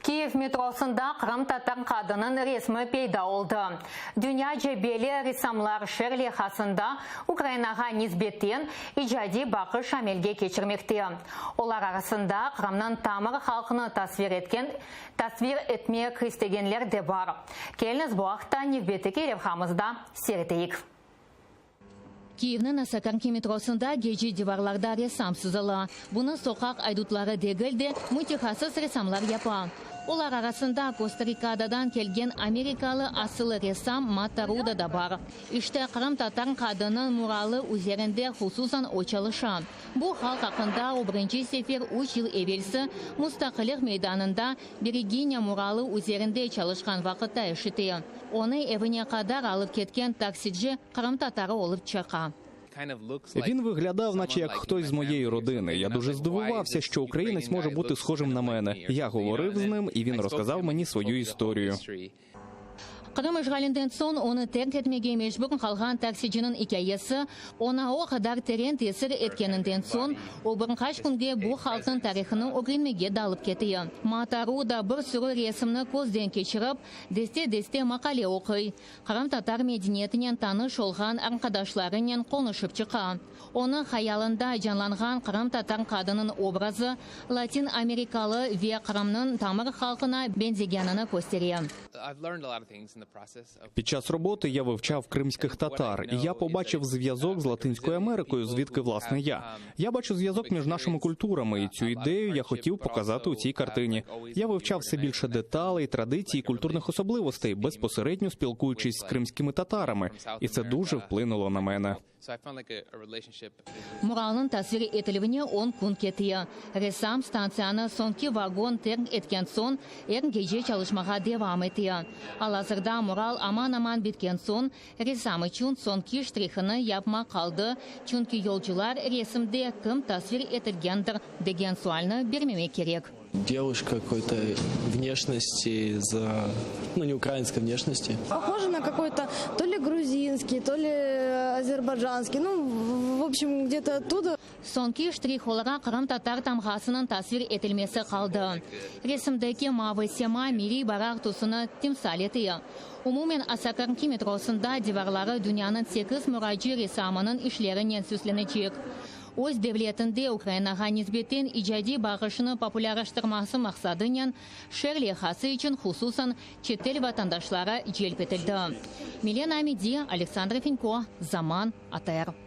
Kiyev metrosında qırımtatar qadınıñ resmi peyda oldı. Dünyaca belli ressamlar şeer leyhasında Ukrainağa nisbeten icadiy baqış amelge keçirmekte. Olar arasında Qırımnıñ tamır halqını tasvir etken tasvir etmek istegenler de bar. Keliñiz bu aqta nevbetteki levhamızda seyreteyik. Kiyevniñ Osokarki metrosında gece divarlarda ressam sızıla. Bunı soqaq aydutları degil de, mütehassıs ressamlar yapa. Olar arasında Kosta-Rikadadan kelgen amerikalı asıllı ressam Matta Ruda da bar. İşte, qırımtatar qadınıñ muralı üzerinde hususan o çalışa. Bu halq aqqında o birinci sefer üç yıl evelsi Mustaqillik meydanında Bereginya muralı üzerinde çalışqan vaqıtta eşite. Onı evine qadar alıp ketken taksici qırımtatarı olıp çıqa. Він виглядав, наче як хтось з моєї родини. Я дуже здивувався, що українець може бути схожим на мене. Я говорив з ним, і він розказав мені свою історію. Qırım işğalinden soñ onı terk etmege mecbur qalğan taksiciniñ ikâyesi oña o qadar teren tesir etkeninden soñ, o bir qaç künge bu halqnıñ tarihını ögrenmege dalıp kete. Mataruda bir sürü resimni közden keçirip, deste-deste maqale oquy, qırımtatar medeniyetinen tanış olğan arqadaşlarınen qonuşıp çıqa. Onıñ hayalında canlanğan qırımtatar qadınıñ obrazı latin amerikalı ve Qırımnıñ tamır halqına beñzegenini köstere. Під час роботи я вивчав кримських татар, і я побачив зв'язок з Латинською Америкою, звідки, власне, я. Я бачу зв'язок між нашими культурами, і цю ідею я хотів показати у цій картині. Я вивчав все більше деталей, традицій і культурних особливостей, безпосередньо спілкуючись з кримськими татарами, і це дуже вплинуло на мене. Muralnıñ tasvir etilüvine on kün kete. Ressam stantsiyanı soñki vagon terk etken soñ er gece çalışmağa devam ete. Al-azırda mural aman-aman bitken soñ, ressam içün soñki ştrihini yapmaq qaldı, çünki yolcular resimde kim tasvir etilgendir degen sualni bermemek kerek. Девушка какой-то внешности, за, ну, не украинской внешности. Похоже на какой-то то ли грузинский, то ли азербайджанский, ну, в общем, где-то оттуда. Soñki ştrih olaraq qırımtatar tamğasınıñ tasvir etilmesi qaldı. Resimdeki mavı sema milliy bayraq tüsüni timsal ete. Umumen, Osokarki metrosında divarları dünyanıñ sekiz muracı ressamınıñ işlerinen süslenecek. Öz devletinde Ukrainağa nisbeten icadiy bağışını populâraştırması maqsadınen şeer leyhası içün hususan çetel vatandaşları celp etildi. Milena Amidi, Aleksandra Finko, Zaman, ATR.